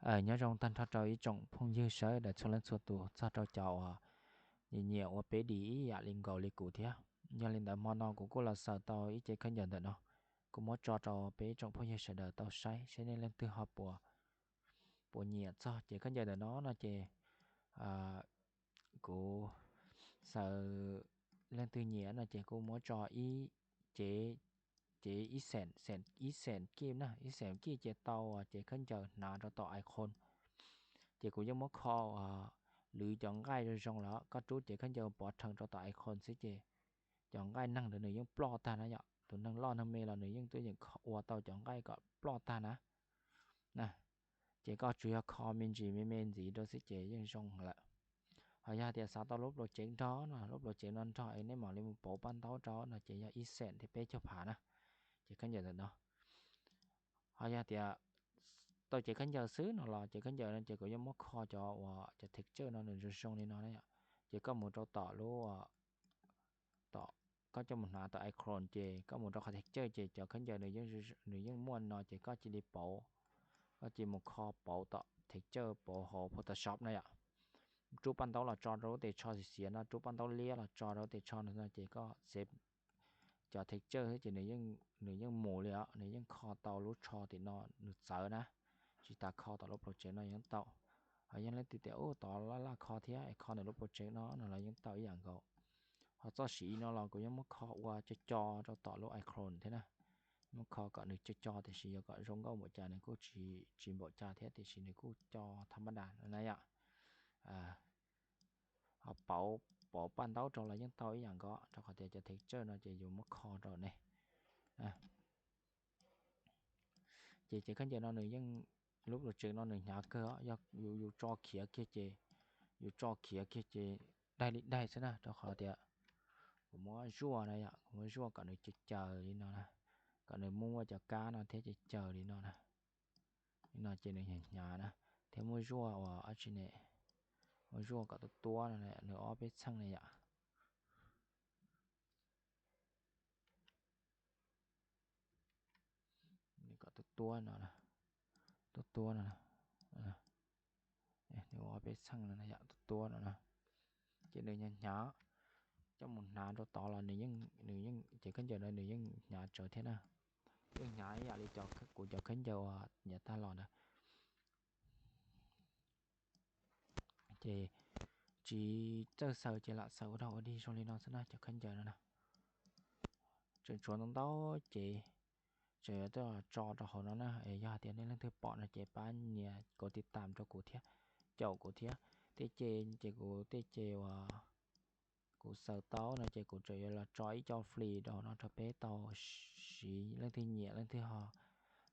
Nyob zoo tag nrho rau ib tsoom phooj ywg sawv daws txhua leej txhua tus, txog rau cov uas nyiam nyiam ua peb D ib yam li nkaus li kuv thiab. Yog li ntawd hmo no kuv kuj los xaws tau ib cev khaub ncaws ntawm no, kuv muab tso rau peb ib tsoom phooj ywg sawv daws tau saib seb nej leej twg ho puas, puas nyiam txog cev khaub ncaws ntawm no no ces kuv xaws, leej twg nyiam no ces kuj muab tso ib cev, cev ib xees, ib xees kib na, ib xees kib ces tau cev khaub ncaws hnav rau tom iClone. Ces kuv yeej muab kho lwv cov nqaij zoo zoo lawm, koj rub cev khaub ncaws pov rhees rau tom iClone xwb ces cov nqaij neeg ntawd nws yeej ploj tag na yom. Tus neeg loj neeg me los nws yeej tuaj yeem ua tau cov nqaij kom ploj tag na. Ces koj tsuas yog kho me ntsis me me ntxiv rau xwb ces yeej zoo lawm. Ho yog tias xav tau lub project nrog no, lub project no nrog es nej mam li mus pauv paj ntaub rau no ces yog ib xees thiab peb caug phav na, cev khaub ncaws ntawm no. Ho yog tias tau cev khaub ncaws xwb no los cev khaub ncaws no ces kuv yeej muab kho cov uas cov texture no nws zoo zoo li no na yom. Ces koj mus rau tom lub, tom, koj coj mus hnav tom iClone ces koj mus rau qhov texture ces cov khaub ncaws nws yeej muaj no ces koj cia li pauv, koj cia li mus kho pauv tom texture pauv hauv Photoshop na yom. Rub paj ntaub los tso rau lub tes tsho xiav xiav no, rub paj ntaub liab los tso rau lub tes tsho no ces koj xev cov texture xwb ces nws yeej mus li os, nws yeej kho tau lub tsho tim no nws txawv na, tsis tas kho tom lub project no yeej tau. Ho yog leej twg tias ub tod laj laj kho thiab es kho ntawm lub project no no los yeej tau ib yam nkaus. Ho txoj siv no los kuv yeej muab kho ua co co rau tom lub iClone thiab na. Muab kho kom nws co co tiam sis yog kom zoo nkauj npaum cas nws kuj tsis npaum cas thiab tiam sis nws kuj co tham mab das na yom. Ho pauv, pauv paj ntaub rau los yeej tau ib yam nkaus rau qhov tias cov texture no ces yus muab kho rau ne. Ces cev khaub ncaws no nws yeej, lub project no nws hnyav kawg, yog yus tso khiav kiag ces, yus tso khiav kiag ces daig li daig xwb na rau qhov tias kuv muab zuaj na yom, kuv muab zuaj kom nws caws caws li no na, kom nws muaj cov kab no thiab caws caws li no na. Li no ces nws hnyav hnyav na, thiab muab zuaj uas dab tsi ne, muab zuaj kom tuab tuab no, nws ob peb txheej na yom. Kom tuab tuab no, tuab tuab no, nws ob peb txheej no yom, tuab tuab no na. Ces nws hnyav hnyav, coj mus hnav rau tod los nws yeej, nws yeej, cev khaub ncaws no nws yeej hnyav tsawv thiab na. Yeej hnyav ib yam li cov, kuv cov khaub ncaws uas nyiam tag los ntawd. Ces tsis txawj xaws ces lam xaws ua dog ua dig zoo li no xwb na cov khaub ncaws no na. Tseem tshuav ntau ntau cev, tseem yuav tuaj tso rau hauv no na. Es yog hais tias nej leej twg pom no ces pab nias kauv tiv tam rau kuv thiab, caum kuv thiab. Tej ce ces kuv tej ce uas kuv xaws tau no ces kuv tseem yuav los tso ib co free rau hauv no rau peb tau siv, leej twg nyiam leej twg ho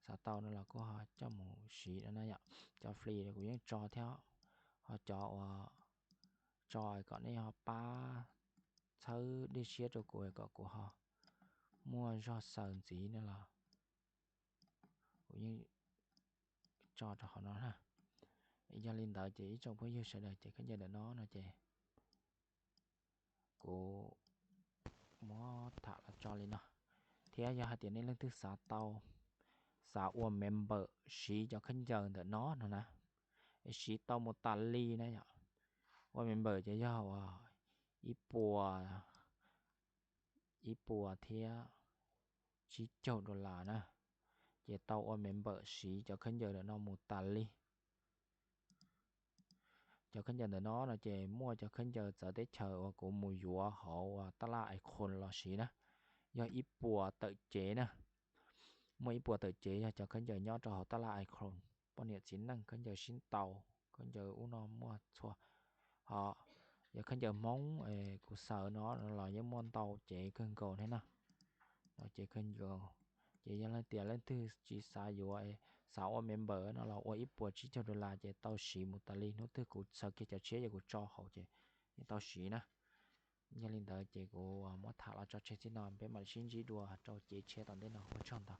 xav tau no los kuj ho coj mus siv no na yom. Cov free kuv yeej tso thiab, ho cov uas tso kom nej ho pab txhawb dej siab rau kuv kom kuv ho muaj zog xaws ntxiv no los kuv yeej tso rau hauv no na. Yog li ntawd ces ib tsoom phooj ywg sawv daws ces khaub ncaws ntawm no no ces kuv muab tham los tso li no. Thiab yog hais tias nej leej twg xav tau, xav ua member siv cov khaub ncaws ntawm no no na, siv tau mus tas li na yom. Ua member ces yog uas ib puas, ib puas thiab tsib caug dollar na, ces tau ua member siv cov khaub ncaws ntawm no mus tas li. Cov khaub ncaws ntawm no no ces muaj cov khaub ncaws txawv teb chaws uas kuv mus yuav hauv tab laj Icon los siv na, yog ib puas tawm cev na. Muaj ib puas tawm cev yog cov khaub ncaws nyob rau hauv tab laj Icon, poj niam txiv neej, khaub ncaws sib ntaus, khaub ncaws ub no muaj txhua. Ho yog khaub ncaws Hmoob kuv xaws no los yeej muaj ntau cev kawg nkaus thiab na. Ntau cev kawg nkaus. Ces yog leej tias leej twg tsis xav yuav, xav ua member no los ua ib puas tsib caug dollar ces tau siv mus tas li. Hnub twg kuv xaws kiag cov tshiab ces kuv tso hauv ces yeej tau siv na. Yog li ntawd ces kuv muab tham los tso tseg txij no, peb mam li sib ntsib dua rau cev tshiab tom ntej no, ua tsaug ntau.